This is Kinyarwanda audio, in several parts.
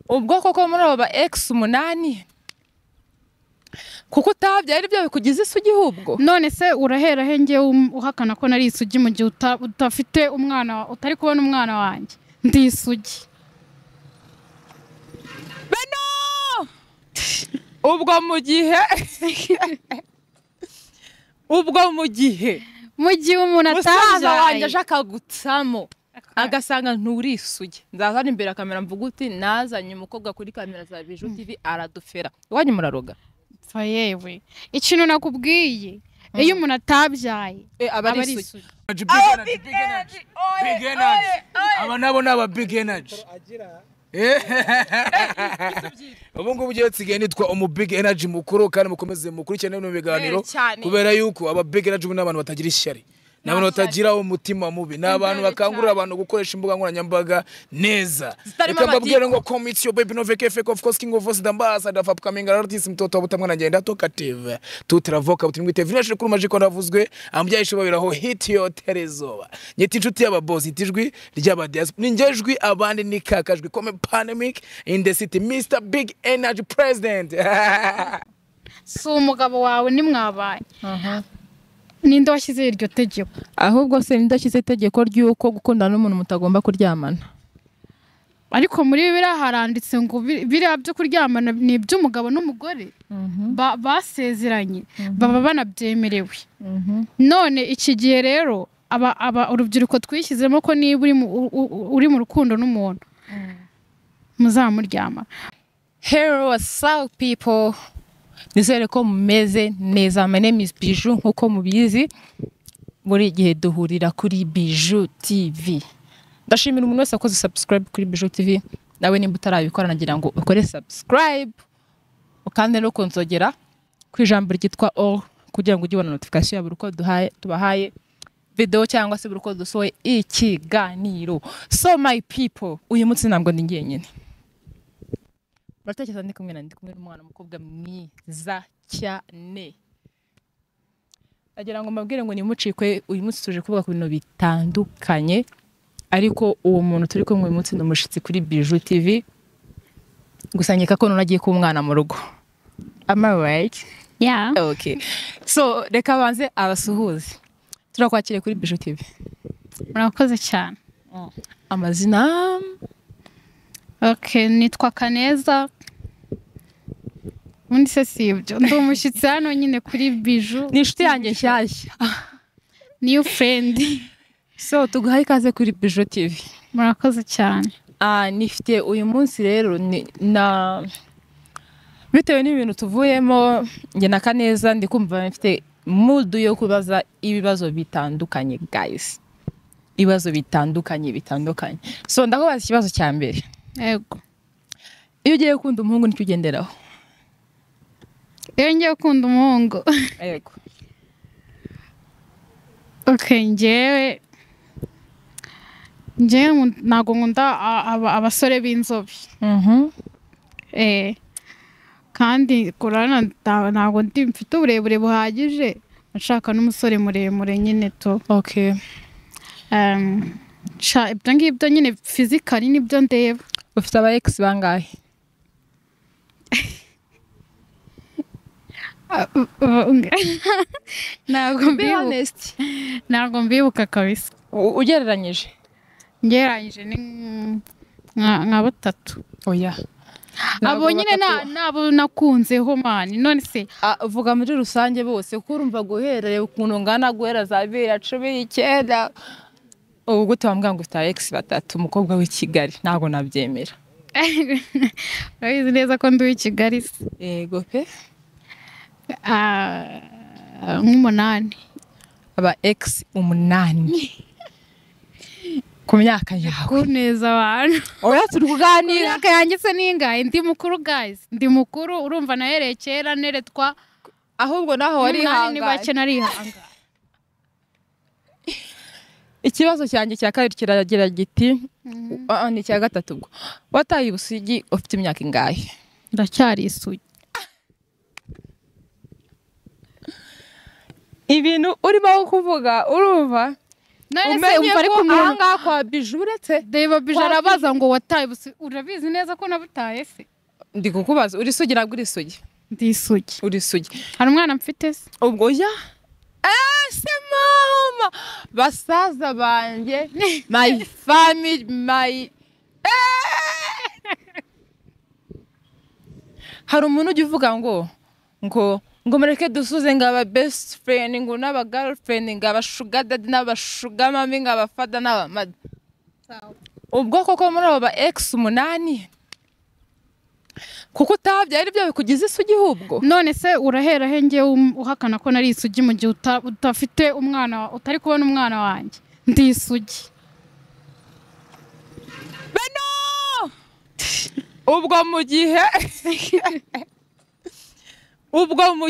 Ubwo koko muri abo ba ex 8 kuko utabyaye ari byo bikugize isugi hubwo. None se urahera he ngewe uhakana ko nari isugi mu gihe utafite umwana, utari kubona umwana wanjye? Ndi isugi. Beno! Ubwo mu gihe mu gihe umuntu musaza wanjye atabyaye aje akagutsamo agasanga nturi isugi, nzazana imbere ya kamera mvuga uti nazanye umukobwa kuri kamera za Bijou TV aradufera. Iwanyu muraroga? Pfa yewe, ikintu nakubwiye, iyo umuntu atabyaye aba aba ari ari isugi. isugi. Big energy, big energy, big energy. Aba nabo ni aba big energy. Ubu ngubu ugiye nsigaye nitwa umu big energy mukuru, kandi mukomeze mukurikirane bino biganiro Cyane. kubera yuko aba big energy ni abantu batagira ishyari, ni abantu Nta shyari. batagira umutima mubi, ni abantu Imbere bakangurira cyane. abantu gukoresha imbuga nkoranyambaga neza. Zitarimo Reka mbabwire amatiku. ngo commit your baby no VKF, of course, king of voice, the ambassador of upcoming artist, mtoto wa butamwa na ngenda talkative tutravoka butimwite vinashe kuri majiko ndavuzwe ambyaye babiraho hit yo terezoba nyita inshuti y'aba boss, nyita ijwi ry'aba diaspora, ni njye jwi abandi ni kakajwi kome pandemic in the city, Mr Big Energy President. Si umugabo wawe nimwabaye, ninde washyizeho iryo tegeko? Ahubwo se ninde washyize itegeko ry'uko gukundana n'umuntu mutagomba kuryamana? Ariko muri biriya haranditse ngo biriya byo kuryamana ni iby'umugabo n'umugore basezeranye, baba banabyemerewe. None iki gihe rero aba urubyiruko twishyizemo ko niba uri mu rukundo n'umuntu muzamuryama. Hello, what's up people? Nizere ko mumeze neza. My name is Bijou, nkuko mubizi muri gihe duhurira kuri Bijou TV. Ndashimira umuntu wese wakoze subscribe kuri Bijou TV. Nawe nimba utarabikora nagira ngo ukore subscribe ukande no kunzogera ku ijambo ryitwa all kugira ngo ujye ubona notification ya buri uko tubahaye video cyangwa se buri uko dusohoye ikiganiro. So my people, uyu munsi ntabwo ndi njyenyine. Muratekereza ndi kumwe na ndi kumwe n'umwana w'umukobwa mwiza cyane. Agira ngo mbabwire ngo nimucikwe, uyu munsi tuje kuvuga ku bintu bitandukanye, ariko uwo muntu turi kumwe uyu munsi ni umushitsi kuri Bijou TV. Gusa nkeka ko none agiye kuba umwana mu rugo. Am I right? Yeah. Okay. So reka banze abasuhuze. Turakwakiriye kuri Bijou TV. Murakoze cyane. Amazina? Okay, nitwa Kaneza. Ubundi se si ibyo, ndi umushyitsi hano nyine kuri Bijou. Ni inshuti yanjye nshyashya. New friend. So tuguhaye ikaze kuri Bijou TV. Murakoze cyane. Nifite uyu munsi rero na bitewe n'ibintu tuvuyemo njye na Kaneza ndi kumva mfite mood yo kubaza ibibazo bitandukanye guys. Ibibazo bitandukanye. So ndakubaza ikibazo cya mbere. Yego. Iyo ugiye gukunda umuhungu nicyo ugenderaho? Iyo ngiye gukunda umuhungu. Yego. Okay, njyewe ntabwo nkunda abasore b'inzobe. Kandi kurana ntabwo ndi mfite uburebure buhagije, nshaka n'umusore muremure nyine to. Okay. Ibyo ngibyo nyine physically nibyo ndeba. Ufite aba ex bangahe? Ntabwo Be honest. Ntabwo mbibuka kabisa. Ugereranyije? Ngereranyije ni nka batatu. Oya. Abo nyine nabo nakunzeho mani. None se uvuga muri rusange bose ko urumva guherera ukuntu ngana guhera za 2019 ubu gute wambwira ngo ufite ex batatu umukobwa w'i Kigali? Ntabwo nabyemera. Urabizi neza ko ndi uw'i Kigali se. Yego pe. Nk'umunani. Aba ex 8 ku myaka yawe. Kuneza abantu. Oya turi kuganira. Imyaka yanjye se ningahe? Ndi mukuru guys. Ndi mukuru, urumva nahereye kera neretwa. Ahubwo naho wari Umunani ni ihanganye. bake narihanganye. Ikibazo cyanjye cya kabiri kiragira giti, ni icya gatatu ubwo. Wataye ubusugi ufite imyaka ingahe? Ndacyari isugi. Ibintu urimo kuvuga urumva None se Umenye umva ariko ko umuntu ahangaha kwa Biju, uretse Reba Biju Kwa arabaza ngo wataye ubusugi, urabizi neza ko nabutaye se? Ndi kukubaza, uri isugi ntabwo uri isugi? Ndi isugi. Uri isugi. Hari umwana mfite se? Ubwo ya ese mama, basaza banjye, my family, my hari umuntu ujya uvuga ngo mureke dusuze, ngo aba best friend, ngo n'aba girlfriend, ngo aba sugar daddy n'aba sugar mommy, ngo aba father n'aba mother. Ubwo koko muri abo ba ex 8, kuko utabyaye ari byo bikugize isugi ahubwo? None se urahera he ngewe uhakana ko nari isugi mu gihe udafite umwana, utari kubona umwana wanjye? Ndi isugi. Beno! Ubwo mu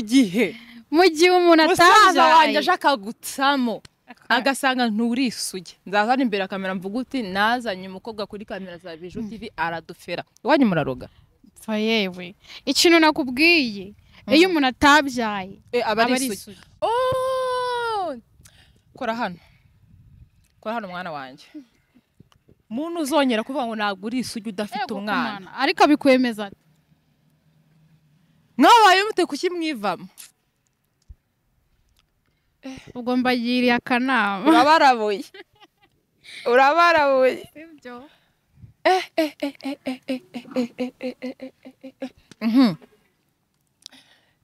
gihe Mu gihe umuntu musaza wanjye atabyaye aje akagutsamo agasanga nturi isugi, nzazana imbere ya kamera mvuga uti nazanye umukobwa kuri kamera za Biju TV aradufera. Iwanyu muraroga? Pfa yewe, ikintu nakubwiye, iyo umuntu atabyaye aba aba ari ari isugi. isugi. Oh! Kora hano, kora hano mwana wanjye. Muntu uzongera kuvuga ngo ntabwo uri isugi udafite Yego, umwana. kumana. Ariko abikwemeza ate? Mwabaye mute kuki mwivamo? Ubwo mbagiriye akanama. Urabarabuye, urabarabuye. Sibyo?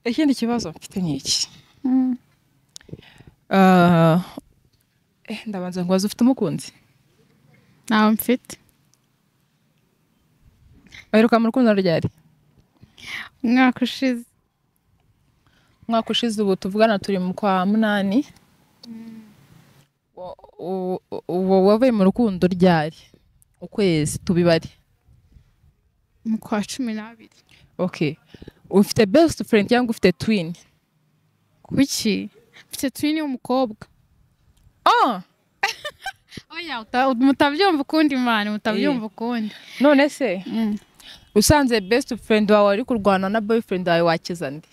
Ikindi kibazo mfite ni iki. Ndabanza ngo ufite umukunzi? Ntawe mfite. Waheruka mu rukundo ryari? Umwaka ushize. Umwaka ushize, ubu tuvugana turi mu kwa 8. Uwo wavuye mu rukundo ryari? Ukwezi tubibare. Mu kwa 12. Okay, ufite best friend cyangwa ufite twin? Kuki? Mfite twin w'umukobwa. Ah! Oya, mutabyumva ukundi mani, mutabyumva ukundi. None se usanze best friend wawe ari kurwana na boyfriend wawe, wakiza nde?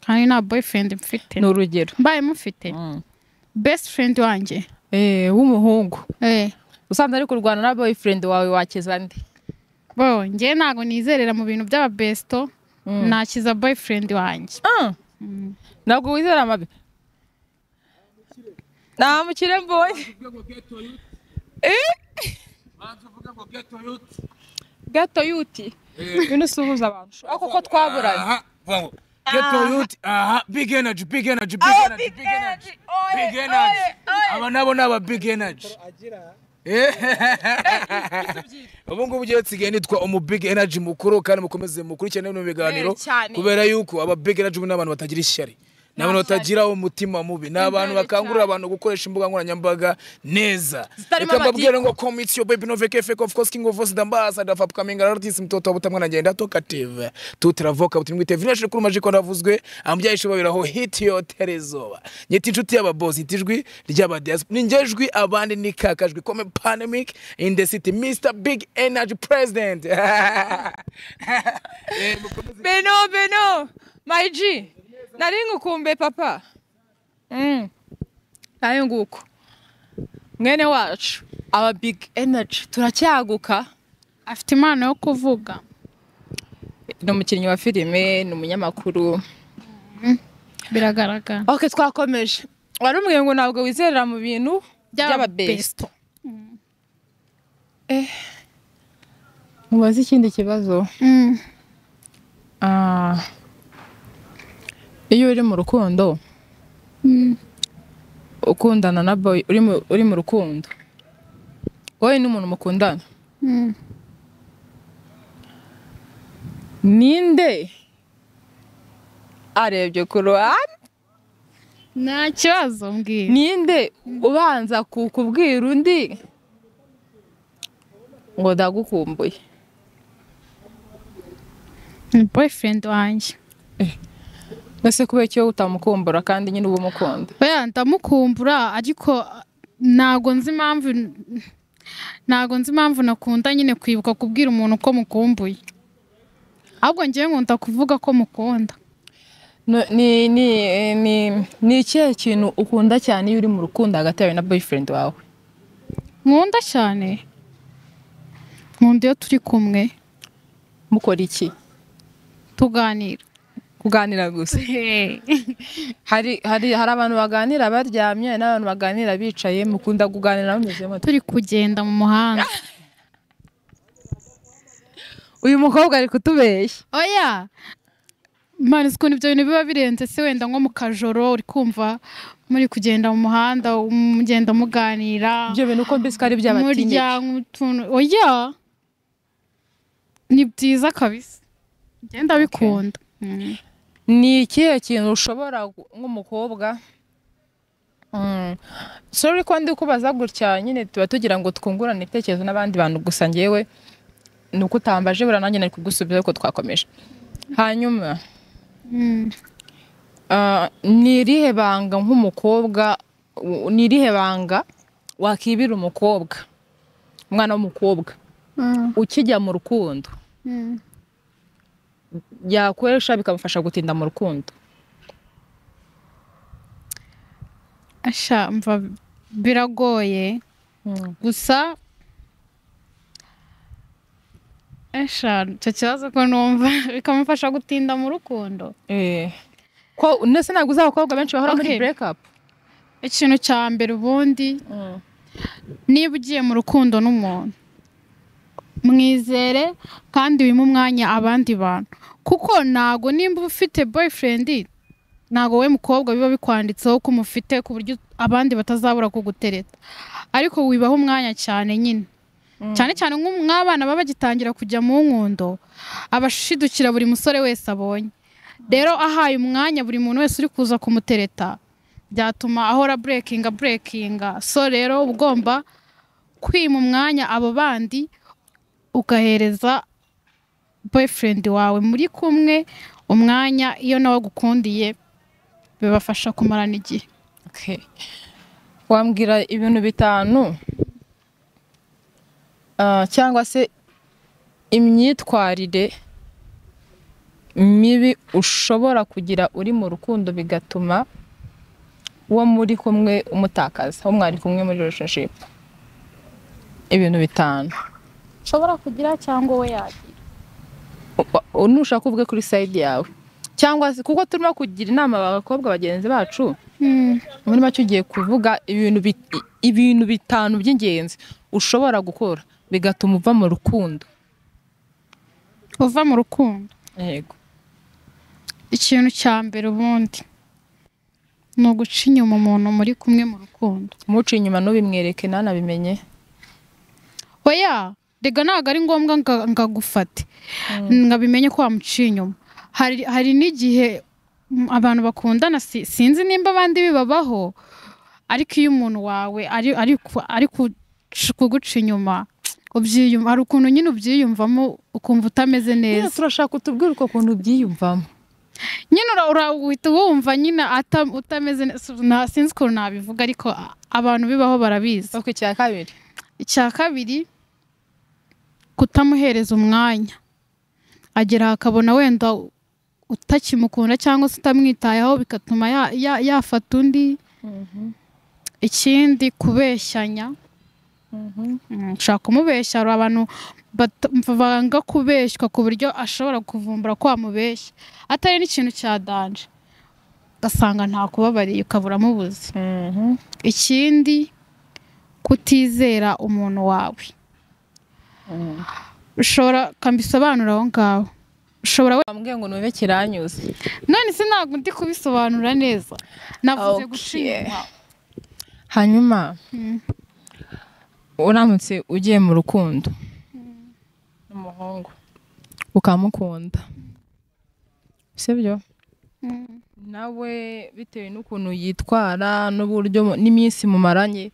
Kandi nta boyfriend mfite. Ni urugero. Mbaye mufite best friend wanjye W'umuhungu usanze ari kurwana na boyfriend wawe, wakiza nde? Bo njye ntago nizerera mu bintu by'ababesto, nakiza boyfriend wanjye. Ntabwo wizera amabi? Nta mukire mbonye. Gato yuti, ibintu usuhuza abantu ako ko twaburanye. Aha, vuga ngo ghetto youth, aha, big energy, big energy, big energy, big energy, big energy. Aba nabo ni aba big energy. Ubu ngubu ugiye nsigaye nitwa umu big energy mukuru, kandi mukomeze mukurikirane bino biganiro Eh, cyane. kubera yuko aba big energy ubu ni abantu batagira ishyari, ni abantu batagira umutima mubi, ni abantu bakangurira abantu gukoresha imbuga nkoranyambaga neza. Zitarimo Reka mbabwire amatiku. ngo commit your baby no VK of course, king of voice, the ambassador of upcoming artist, mtoto wa butamwa ngenda talkative tutravoka butimwite vinashe kuri majiko ndavuzwe ambyaishe babiraho hit yo terezoba nyita inshuti y'ababoss, nyita ijwi ry'aba diaspora, ni njejwi abandi ni kakajwi come pandemic in the city, Mr Big Energy President. Beno, Beno, my G, nari ngukumbe papa. Nayo nguko mwene wacu, aba big energy turacyaguka. Afite impano yo kuvuga. Ni umukinnyi wa filime, ni umunyamakuru. Biragaragara. Okay, twakomeje. Wari umubwiye ngo ntabwo wizerera mu bintu by'ababesto. Mubaze ikindi kibazo. Iyo uri mu rukundo, ukundana na boy, uri mu rukundo wowe n'umuntu mukundana, ninde arebye ku ruhande? Nta kibazo, mbwira. Ninde ubanza kubwira undi ngo ndagukumbuye? Ni boyfriend wanjye. Ese kubera icyo utamukumbura kandi nyine uba umukunda? Oya, ndamukumbura, ariko ntago nzi impamvu nakunda nyine kwibuka kubwira umuntu ko mukumbuye. Ahubwo njyewe nkunda kuvuga ko mukunda. Ni ikihe kintu ukunda cyane iyo uri mu rukundo hagati yawe na boyfriend wawe? Nkunda cyane, nkunda iyo turi kumwe. Mukora iki? Tuganira. Kuganira gusa? Hari abantu baganira baryamye n'abantu baganira bicaye, mukunda kuganira mumeze mute? Turi kugenda mu muhanda. Uyu mukobwa ari kutubeshya. Oya mani, ukuntu ibyo bintu biba birenze se, wenda nko mu kajoro uri kumva muri kugenda mu muhanda, mugenda muganira. Ibyo bintu uko mbese ari by'abatinye. Oya ni byiza kabisa, ngenda bikunda. Ni ikihe kintu ushobora nk'umukobwa, sorry ko ndi kubaza gutya nyine, tuba tugira ngo twungurane ibitekerezo n'abandi bantu, gusa ngewe ni uko utambaje buriya nanjye nari kugusubiza ariko twakomeje. Hanyuma ni irihe banga nk'umukobwa, ni irihe banga wakibira umukobwa, umwana w'umukobwa ukijya mu rukundo yakoresha bikamufasha gutinda mu rukundo? Asha mva biragoye gusa esha icyo kibazo ko numva bikamufasha gutinda mu rukundo. Ko nese ntabwo uzi abakobwa benshi bahora muri break up. Ikintu cya mbere ubundi, niba ugiye mu rukundo n'umuntu, mwizere kandi wime umwanya abandi bantu, kuko ntago nimba ufite boyfriend, ntago we mukobwa biba bikwanditseho ko umufite ku buryo abandi batazabura kugutereta, ariko wibaho umwanya cyane nyine. Cyane cyane nk'abana baba bagitangira kujya mu nkundo, abashidukira buri musore wese abonye. Rero ahaye umwanya buri muntu wese uri kuza kumutereta, byatuma ahora breakinga. So rero ugomba kwima umwanya abo bandi, ugahereza boyfriend wawe muri kumwe umwanya, iyo nawe agukundiye bibafasha kumarana igihe. Okay. Wambwira ibintu bitanu cyangwa se imyitwarire mibi ushobora kugira uri mu rukundo bigatuma uwo muri kumwe umutakaza, uwo mwari kumwe muri relationship? Ibintu bitanu ushobora kugira cyangwa we yagira. Nushaka uvuge kuri side yawe, cyangwa se kuko turimo kugira inama abakobwa bagenzi bacu, muri make ugiye kuvuga ibintu bitanu by'ingenzi ushobora gukora bigatuma uva mu rukundo. Uva mu rukundo? Yego. Ikintu cya mbere ubundi ni uguca inyuma umuntu muri kumwe mu rukundo. Umuca inyuma ntubimwereke ntanabimenye. Oya, rega ntabwo ari ngombwa ngagufate ngabimenye ko wamuciye inyuma. Hari n'igihe abantu bakundana, sinzi nimba abandi bibabaho, ariko iyo umuntu wawe ari kuguca inyuma, hari ukuntu nyine ubyiyumvamo ukumva utameze neza. Turashaka utubwire uko kuntu ubyiyumvamo. Nyine uhita wumva nyine utameze neza, sinzi ukuntu nabivuga, ariko abantu bibaho barabizi. Okay, icya kabiri. Icya kabiri, kutamuhereza umwanya. Agera akabona wenda utakimukunda cyangwa se utamwitayeho, bigatuma yafata undi. Ikindi, kubeshyanya. Ushaka kumubeshya, hari abantu banga kubeshywa ku buryo ashobora kuvumbura ko wamubeshya atari n'ikintu cya danje, ugasanga ntakubabariye ukabura amubuze. Ikindi, kutizera umuntu wawe. Ushobora kambisobanura aho ngaho, ushobora wambwiye ngo nube kiranyuze, none se ntabwo ndi kubisobanura neza, navuze guca inyuma. Hanyuma uramutse ugiye mu rukundo n'umuhungu ukamukunda, sibyo? Nawe bitewe n'ukuntu yitwara n'uburyo n'iminsi mumaranye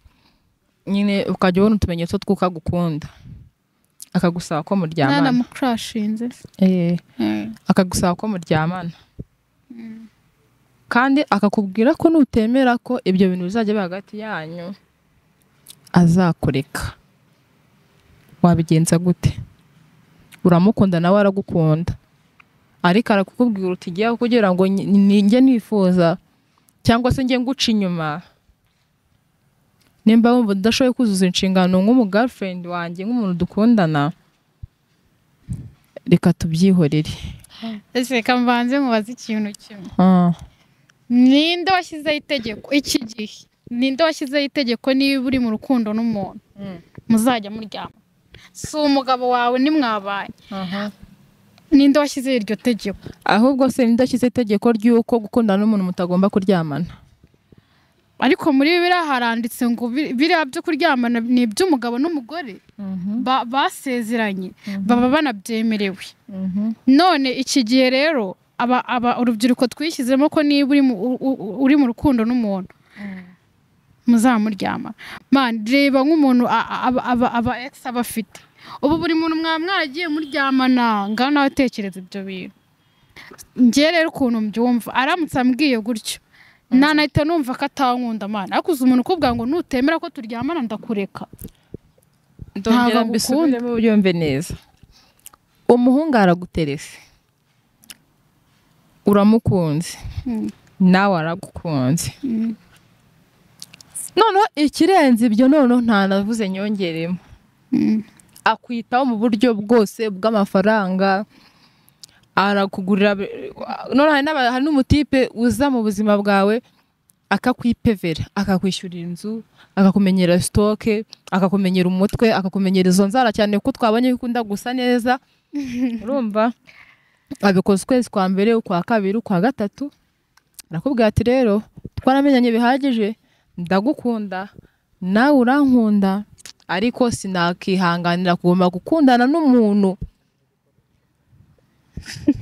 nyine, ukajya ubona utumenyetso tw'uko agukunda, akagusaba ko muryamana. Naramucrashinze. Akagusaba ko muryamana, kandi akakubwira ko nutemera ko ibyo bintu bizajya biba hagati yanyu azakureka. Wabigenza gute? Uramukunda nawe aragukunda, Ariko arakukubwira uti jya kugira ngo ninjye nifuza cyangwa se njye nguca inyuma, nimba wumva udashoboye kuzuza inshingano nk'umu girlfriend wanjye, nk'umuntu dukundana, reka tubyihorere. Ese reka mbanze mubaze ikintu kimwe. Ninde washyizeho itegeko iki gihe? Ninde washyizeho itegeko niba uri mu rukundo n'umuntu muzajya muryama? Si umugabo wawe nimwabanye. Ninde washyizeho iryo tegeko? Ahubwo se ninde washyize itegeko ry'uko gukundana n'umuntu mutagomba kuryamana? Ariko muri Bibiliya haranditse ngo biriya byo kuryamana ni iby'umugabo n'umugore basezeranye, baba banabyemerewe. None iki gihe rero aba urubyiruko twishyizemo ko niba uri mu rukundo n'umuntu muzamuryama. Man, reba nk'umuntu aba ex aba afite ubu, buri muntu mwaragiye muryamana, ngaho nawe tekereza ibyo bintu. Njye rero ukuntu mbyumva, aramutse ambwiye gutyo nanahita numva ko atankunda, man. Ariko uzi umuntu ukubwira ngo nutemera ko turyamana ndakureka? Ndongera Ntabwo agukunda. mbisubiremo ubyumve neza. Umuhungu araguterese, uramukunze, nawe aragukunze. Noneho ikirenze ibyo, noneho ntanavuze nyongeremo, akwitaho mu buryo bwose bw'amafaranga, arakugurira. Noneho hari n'umutipe uza mu buzima bwawe akakwipevera, akakwishyurira inzu, akakumenyera stock, akakumenyera umutwe, akakumenyera izo nzara, cyane ko twabonye ko ukunda gusa neza. Urumva abikoze ukwezi kwa mbere, ukwa kabiri, ukwa gatatu, arakubwira ati rero twaramenyanye bihagije, ndagukunda nawe urankunda, ariko sinakihanganira kuguma gukundana n'umuntu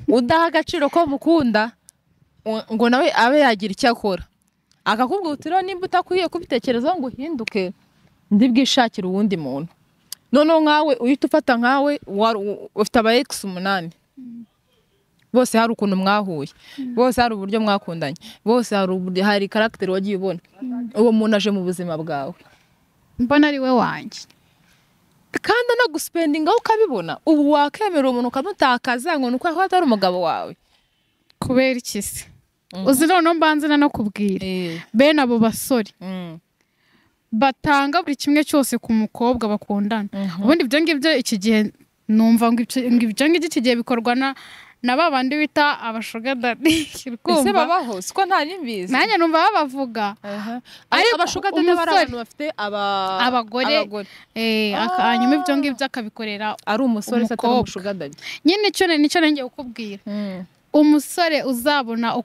udaha agaciro ko mukunda ngo nawe abe yagira icyo akora. Akakubwira uti rero nimba utakwiye kubitekerezaho ngo uhinduke, ndibwishakire uwundi muntu. Noneho nkawe uhita ufata nkawe ufite aba ex 8, bose hari ukuntu mwahuye, bose hari uburyo mwakundanye, bose hari uburyo, hari caractère wagiye ubona. Uwo muntu aje mu buzima bwawe, mbona ari we wanjye, kandi anaguspendingaho ukabibona. Ubu wakemera umuntu ukamutakaza ngo ni uko atari umugabo wawe? Kubera iki se? Uzi noneho mbanze nanakubwira, bene abo basore batanga buri kimwe cyose ku mukobwa bakundana, ubundi ibyo ngibyo iki gihe numva ngo ibyo ngibyo iki gihe bikorwa na ba bandi bita abasugar daddy. Ese Kumva babaho? Siko nta nimbizi. Nanjye numva babavuga. Ariko abasugar daddy bari umusore- abantu bafite Abagore. Abagore. Hanyuma ibyo ngibyo akabikorera Ari umusore se, atari umukobwa. umushuga daddy? Nyine icyo nicyo ngiye kukubwira, umusore uzabona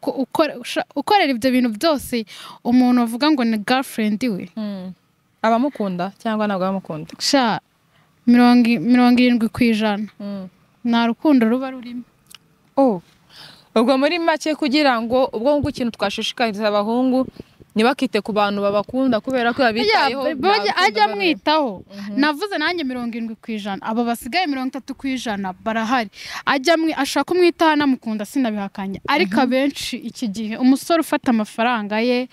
ukorera ibyo bintu byose umuntu avuga ngo ni girlfriend we, Abamukunda cyangwa ntabwo abamukunda? Sha, 70% nta rukundo ruba rurimo. Oh. Ubwo muri make, kugira ngo ubwo ngubwo ikintu twashishikariza abahungu, ntibakite ku bantu babakunda kubera ko babitayeho, nta rukundo Ajya barimo. Amwitaho. Navuze nanjye 70%, abo basigaye 30% barahari. Ajya ashaka umwitaho anamukunda, sinabihakanye. Ariko abenshi iki gihe, umusore ufata amafaranga ye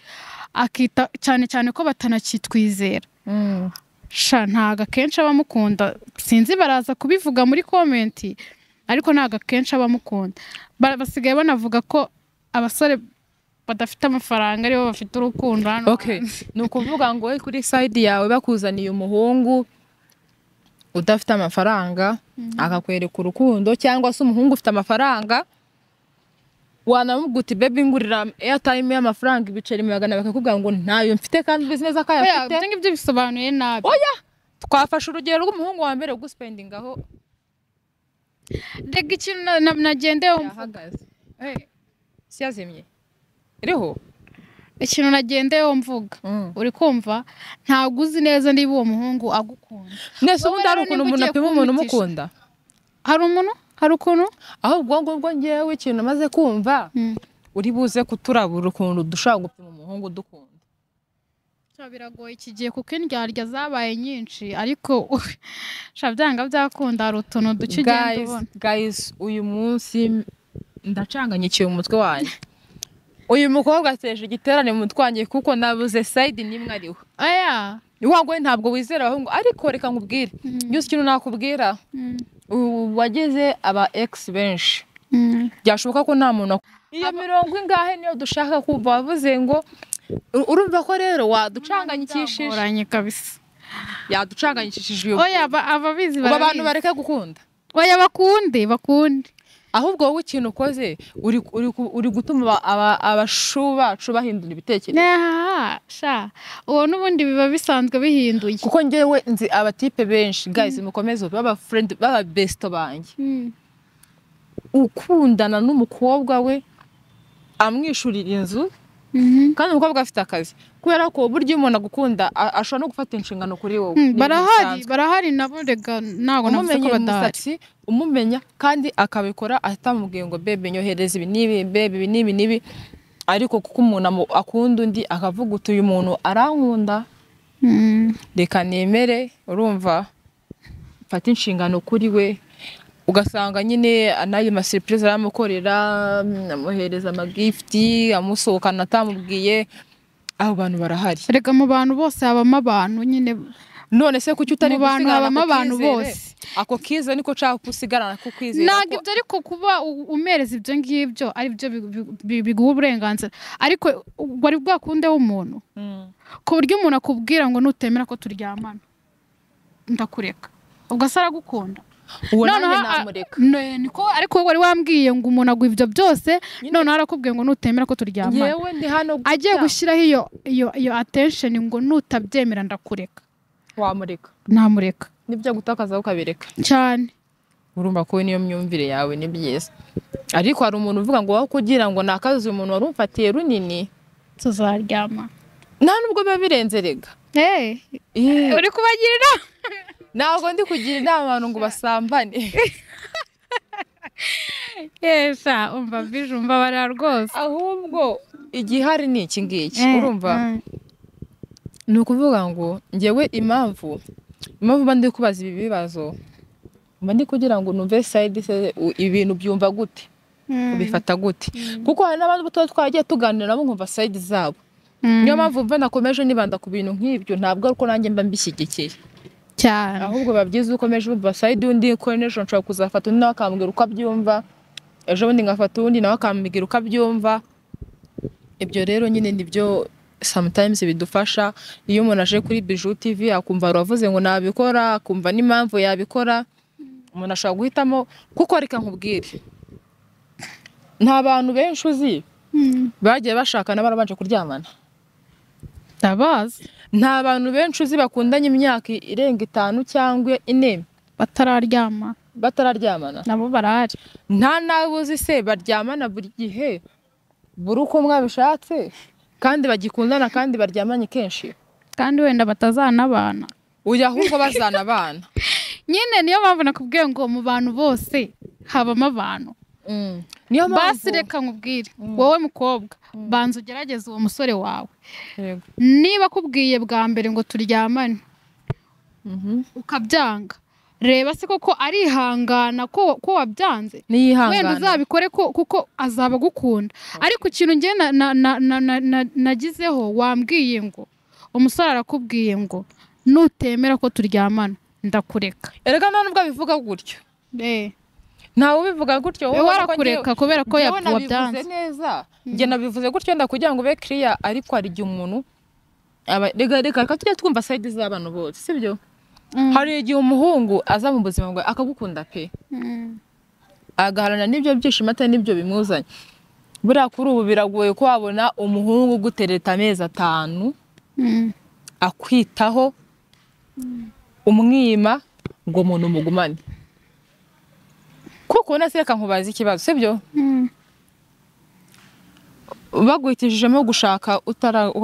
akita cyane cyane ko batanakitwizera, sha ntago akenshi abamukunda. Sinzi, baraza kubivuga muri comment, ariko ntago akenshi abamukunda. Basigaye banavuga ko abasore badafite amafaranga aribo bafite urukundo hano Okay. hanze. Ni ukuvuga ngo wowe kuri side yawe, bakuzaniye umuhungu udafite amafaranga akakwereka urukundo, cyangwa se umuhungu ufite amafaranga, wanamubwira uti baby ngurira airtime y'amafaranga ibiceri 200, bakakubwira ngo ntayo mfite, kandi ubizi neza ko Oya, ayafite? Ibyo ngibyo bisobanuye nabi. Oya, twafashe urugero rw'umuhungu wa mbere uguspendingaho. Rega ikintu nagendeyeho mvuga, Yahagaze si yazimye iriho. Ikintu nagendeyeho mvuga, uri kumva, ntabwo uzi neza niba uwo muhungu agukunda. Nese Wowe ubundi hari rero ukuntu niba umuntu ugiye apima umuntu kumpitisha- umukunda? Hari umuntu, hari ukuntu. Ahubwo ngubwo ngewe ikintu maze kumva, uri buze kuturabura ukuntu dushobora gupima umuhungu dukunda. Sha, biragoye iki gihe kuko indyarya zabaye nyinshi, ariko sha byanga byakunda hari utuntu duke ugenda Guys, ubona. guys, uyu munsi ndacanganyikiye umutwe wanjye. Uyu mukobwa ateje igiterane mu mutwe wanjye kuko nabuze side nimwe ariho. Aya. Ni wa ntabwo wizera abahungu, ariko reka nkubwire. Byose ikintu nakubwira, ubu wagize aba ex benshi. Byashoboka ko nta muntu iyo mirongo ingahe niyo dushaka kumva wavuze ngo urumva ko rero waducanganyikishije kabisa. Yaducanganyikishije uyu. Oya ababizi barabizi. Abantu bareke gukunda. Oya bakunde bakunde. Ahubwo wowe ikintu ukoze uri gutuma abashu bacu bahindura ibitekerezo. Sha uwo n'ubundi biba bisanzwe bihinduye. Kuko njyewe nzi abatipe benshi guys mukomeze baba friend baba best banjye. Ukundana n'umukobwa we amwishurira inzu kandi umukobwa afite akazi kubera ko buryo umuntu agukunda ashobora no gufata inshingano kuri wowe. Barahari nabo rega ntago navuze ko badahari. Umumenya kandi akabikora atamubwiye ngo bebe nyohereza ibi n'ibi bebe ibi n'ibi n'ibi, ariko kuko umuntu akunda undi akavuga uti uyu muntu arankunda reka nemere, urumva mfata inshingano kuri we. Ugasanga nyine anayo ma surprise aramukorera, amuhereza ama gift, amusohokana atamubwiye. Abo bantu barahari. Rega mu bantu bose habamo abantu nyine. None se kuki utari gusigarana abantu bose? Ako kiza niko nshaka kusigarana ku kwizera. Ntabwo ibyo ariko kuba umereza ibyo ngibyo ari byo biguha uburenganzira, ariko wari bwakunde w'umuntu ku buryo umuntu akubwira ngo nutemera ko turyamana ndakureka, ubwo se aragukunda. Niko ariko wari wambwiye ngo umuntu agwa ibyo byose, none arakubwiye ngo nutemera ko turyamana. Agiye gushyiraho iyo attention ngo nutabyemera ndakureka. Wamureka? Namureka. Nibyo gutakaza ukabireka cyane. Urumva ko niyo myumvire yawe ni byiza, ariko hari umuntu uvuga ngo kugira ngo nakaze umuntu wari umfatiye runini tuzaryama, nta nubwo biba birenze rega. Uri kubagira ntabwo ndi kugira inama abantu ngo basambane. Yesha umva bijumva barara rwose. Ahubwo igihari ni iki ngiki, urumva ni ukuvuga ngo njyewe impamvu mba ndi kubaza ibi bibazo mba ndi kugira ngo numve side ibintu byumva gute, ubifata gute, kuko hari n'abandi tuba twagiye tuganira nabo nkumva side zabo. Niyo mpamvu mva nakomeje nibanda ku bintu nk'ibyo, ntabwo ariko nanjye mba mbishyigikiye cyane, ahubwo babyiza ukomeje umva side undi ko n'ejo nshobora kuzafata undi nawe akambwira uko abyumva, ejo bundi ngafata undi nawe akambwira uko abyumva. Ibyo rero nyine nibyo sometimes bidufasha. Iyo umuntu aje kuri Bijou TV akumva aravuze ngo nabikora, akumva n'impamvu yabikora, umuntu ashobora guhitamo. Kuko reka nkubwire, nta bantu benshi uzi bagiye bashakana barabanje kuryamana. Ndabazi. Nta bantu benshi uzi bakundanye imyaka irenga 5 cyangwa 4 batararyamana, nabo barahari. Nta nabo uzi se baryamana buri gihe buri uko mwabishatse kandi bagikundana kandi baryamanye kenshi kandi wenda batazanabana. Uya ahubwo bazanabana nyine. Niyo mpamvu nakubwiye ngo mu bantu bose habamo abantu. Niyo mpamvu basi reka nkubwire wowe mukobwa, banza ugerageze uwo musore wawe. Niba akubwiye bwa mbere ngo turyamane ukabyanga, reba se koko arihangana ko wabyanze, wenda uzabikore kuko azaba agukunda. Ariko ikintu njye nagizeho, wambwiye ngo umusore arakubwiye ngo nutemera ko turyamana ndakureka. Erega nta nubwo abivuga gutyo. Ntawe ubivuga gutyo, wowe warakureka kubera ko wabyanze neza. Njye nabivuze gutyo ndakugira ngo ube clear, ariko hari igihe umuntu reka tujye twumva side z'abantu bose, sibyo? Hari igihe umuhungu aza mu buzima bwawe akagukunda pe, agaharana n'ibyo byishimo atari n'ibyo bimuzanye. Buriya kuri ubu biragoye ko wabona umuhungu ugutereta amezi 5 akwitaho umwima ngo umuntu mugumane. Kuko nase reka nkubaze ikibazo, sibyo? Baguhitishijemo gushaka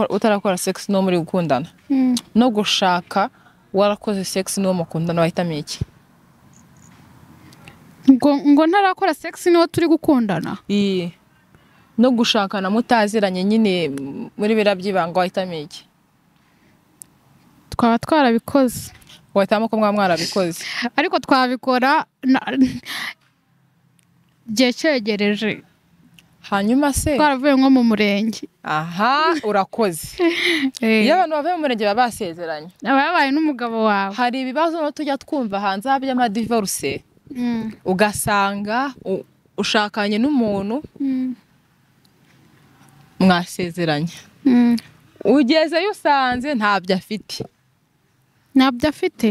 utarakora sex no muri gukundana, no gushaka warakoze sex n'uwo mukundana, wahitamo iki? Ngo ntarakora sex n'uwo turi gukundana? No gushakana mutaziranye nyine muri bira by'ibanga, wahitamo iki? Twaba twarabikoze. Wahitamo ko mwarabikoze, ariko twabikora igihe cyegereje. Hanyuma se twaravuye nko mu murenge. Aha urakoze. Iyo abantu bavuye mu murenge baba basezeranye, aba yabaye n'umugabo wawe. Hari ibibazo no tujya twumva hanze by'amadivorce, ugasanga Ushakanye n'umuntu mwasezeranye, ugezeyo usanze ntabyo afite. Ntabyo afite?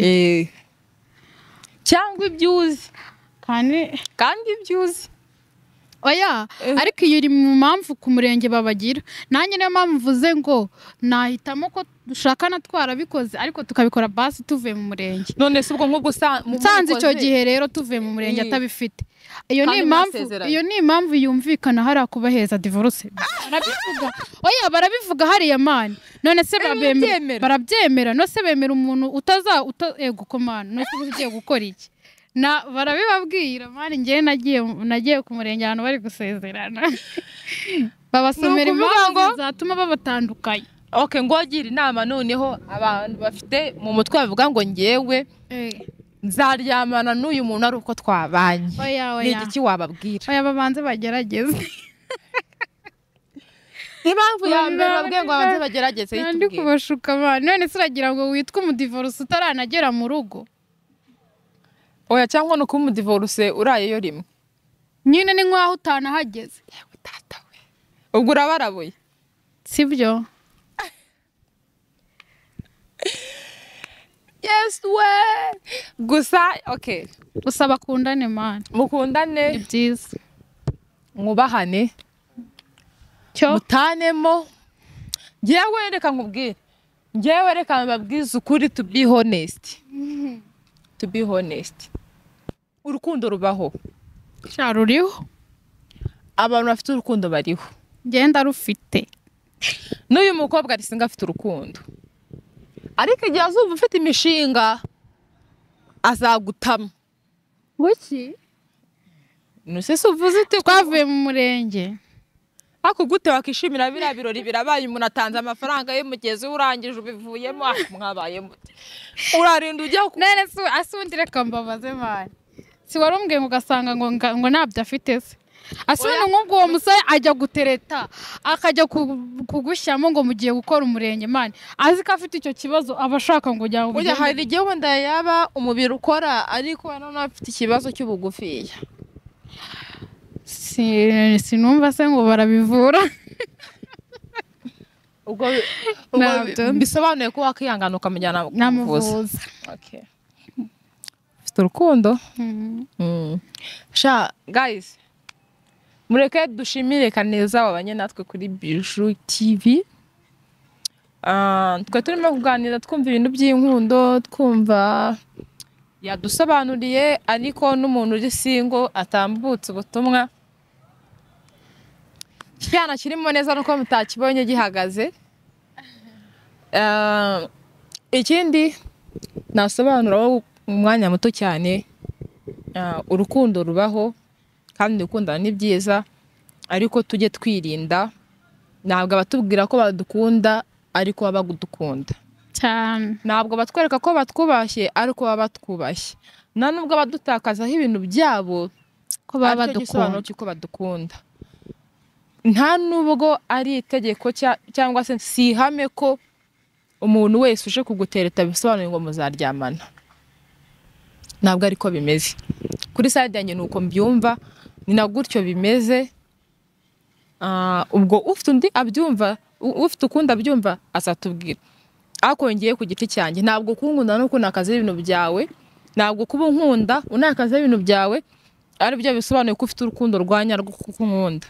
Cyangwa ibyo uzi. Kandi ibyo uzi. Oya, ariko iyo iri mu mpamvu ku murenge babagira. Nanjye niyo mpamvu mvuze ngo nahitamo ko dushakana twarabikoze, ariko tukabikora basi tuvuye mu murenge. None se ubwo nk'ubwo nsanze icyo gihe rero tuvuye mu murenge atabifite. Iyo ni impamvu, iyo ni impamvu yumvikana hari kubaheza divorce. Barabivuga. Oya, barabivuga hariya man. None se barabyemera. None se bemera umuntu utaza ego ko man, none se ugiye gukora iki? Na barabibabwira man, ngiye nagiye ku murenge ahantu bari gusezerana. Babasomera impamvu zatuma babatandukanye. Okay, ngo agira inama noneho abantu bafite mu mutwe bavuga ngo ngewe nzaryamana n'uyu muntu ari uko twabanye. Ni igiki wababwira? Oya, babanze bagerageze. Impamvu ya mbere babwiye ngo babanze bagerageze yitubwiye. Ndi kubashuka man. None se uragira ngo witwe umudivorce utaranagera mu rugo? Oya, cyangwa no kuba umudivorce urayeyo rimwe. Nyine ni nkaho utanahageze. Yewe tata we. Ubwo urabarabuye. Sibyo? Yes we. Gusa okay. Gusa bakundane man. Mukundane. Ni byiza. Mwubahane. Cyo mutanemo. Ngewe reka nkubwire. Ngewe reka mbabwize ukuri, to be honest. To be honest. Urukundo rubaho. Sha ruriho. Abantu bafite urukundo bariho. Ngenda rufite. N'uyu mukobwa arisinga afite urukundo. Ariko igihe azumva ufite imishinga azagutama. Buki? Nuse se uvuze ute twavuye mu murenge? Ako gute wakishimira biriya birori birabaye, umuntu atanze amafaranga ye mugeze urangije ubivuyemo, mwabaye mute? Urarinda ujya none se asundi reka mbabaze man. Si warumbwiye ngo ugasanga ngo ntabyo afite se? Asundi nk'ubwo uwo musore ajya gutereta akajya kugushyamo ngo mugiye gukora umurenge man, azi ko afite icyo kibazo aba ashaka ngo ujya ujya. Hari igihe wenda yaba umubiri ukora ariko none afite ikibazo cy'ubugufiya. Sinumva se ngo barabivura. Ubwo bisobanuye ko wakihangana ukamujyana kumuvuza. Okay. Ufite urukundo. Sha guys, mureke dushimire Kaneza wabanye natwe kuri Bijou TV. Twe turimo kuganira twumva ibintu by'inkundo, twumva yadusobanuriye, ariko n'umuntu uri single atambutse ubutumwa. Cyana kirimo neza nuko mutakibonye gihagaze. Ikindi nasobanura umwanya muto cyane, urukundo rubaho kandi gukundana ni byiza, ariko tujye twirinda. Ntabwo abatubwira ko badukunda ariko baba bagudukunda cyane, ntabwo batwereka ko batwubashye ariko baba batwubashye, nta nubwo badutakazaho ibintu byabo ko baba badukunda ko badukunda. Nta nubwo ari itegeko cyangwa se si ihame ko umuntu wese uje kugutereta bisobanuye ngo muzaryamana. Ntabwo ariko bimeze. Kuri side yanjye nuko mbyumva, ni na gutyo bimeze. Ubwo ufite undi abyumva, ufite ukunda abyumva azatubwira. Ariko ngiye ku giti cyanjye, ntabwo kunkunda no kunakaza ibintu byawe, ntabwo kuba unkunda unakaza ibintu byawe ari byo bisobanuye ko ufite urukundo rwa nyarwo kuko unkunda.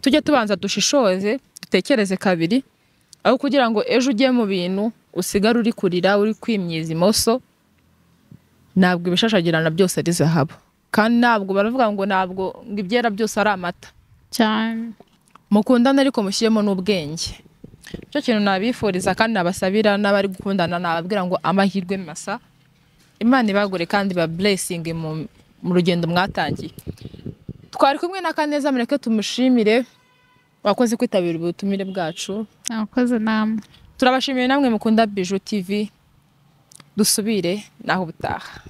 Tujye tubanza dushishoze, dutekereze kabiri, aho kugira ngo ejo ujye mu bintu usigare uri kurira uri kwimyiza imoso. Ntabwo ibishashagirana byose ari zahabu, kandi ntabwo baravuga ngo ntabwo ngo ibyera byose ari amata cyane. Mukundana ariko mushyiremo n'ubwenge. Icyo kintu nabifuriza kandi nabasabira n'abari gukundana, nababwira ngo amahirwe masa, Imana ibagure kandi ba blessing mu rugendo mwatangiye. Twari kumwe na Kaneza, mureke tumushimire wakoze kwitabira ubutumire bwacu. Nakoze namwe. Turabashimiye namwe mukunda Bijou TV. Dusubire naho ubutaha.